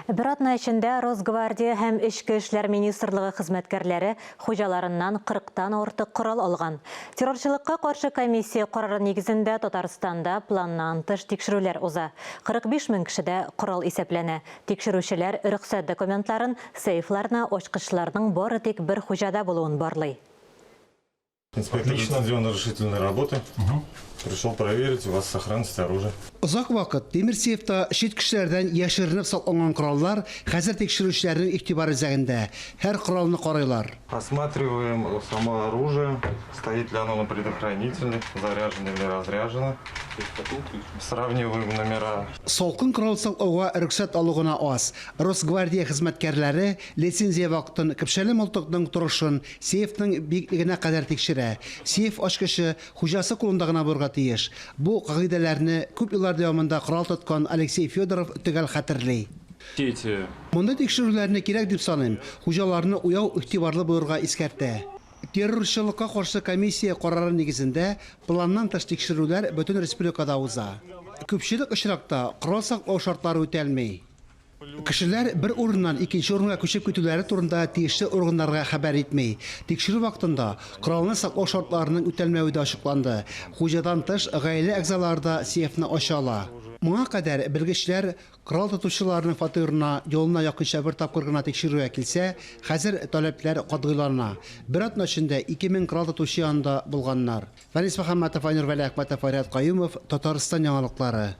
Бер атна эчендә Росгвардия һәм Эчке эшләр министрлыгы хезмәткәрләре хуҗаларыннан кырыктан артык корал алган. Террорчылыкка каршы комиссия карары нигезендә Татарстанда планнан тыш тикшерүләр уза. 45 мең кешедә корал исәпләнә. Тикшерүчеләр рөхсәт документларын, сейфларны, ачкычларның бары тик бер хуҗада булуын барлый. Инспектор лицензионно-разрешительной работы. Пришел проверить у вас сохранность оружия. Озак вакыт тимер сейфта чит кешеләрдән яшеренеп сакланган кораллар хәзер тикшерүчеләрнең игътибар үзәгендә. Һәр коралны карыйлар. Осматриваем само оружие, стоит ли оно на предохранителе, заряжено или разряжено. Сравниваем номера. Салкын корал саклауга рөхсәт алу гына аз. Росгвардия хезмәткәрләре лицензия вакытын, көпшәле мылтыкның торышын, Сейфның биеклегенә кадәр тикшерә. Сейф ачкычы хуҗасы кулында гына булырга тиеш. Бу кагыйдәләрне күп еллар дәвамында корал тоткан Алексей Федоров төгәл хәтерли. Мондый тикшерүләрне кирәк дип саныйм. Хуҗаларны уяу, игътибарлы булырга искәртә. Террорчылыкка каршы комиссия карары нигезендә планнан тыш тикшерүләр бөтен республикада уза. Күпчелек очракта корал саклау шартлары үтәлми. Кешеләр бер урыннан икенче урынга күчеп китүләре турында тиешле органнарга хәбәр итми. Тикшерү вакытында коралны саклау шартларының үтәлмәве дә ачыкланды. Хуҗадан тыш, гаилә әгъзалары да сейфны ача ала. Моңа кадәр белгечләр корал тотучыларның фатирына елына якынча бер тапкыр гына тикшерүгә килсә, хәзер таләпләр катгыйлана. Бер атна эчендә 2000 корал тотучы янында булганнар. Фәнис Мөхәммәтов, Айнур Вәлиәхмәтов, Айрат Каюмов, Татарстан яңалыклары.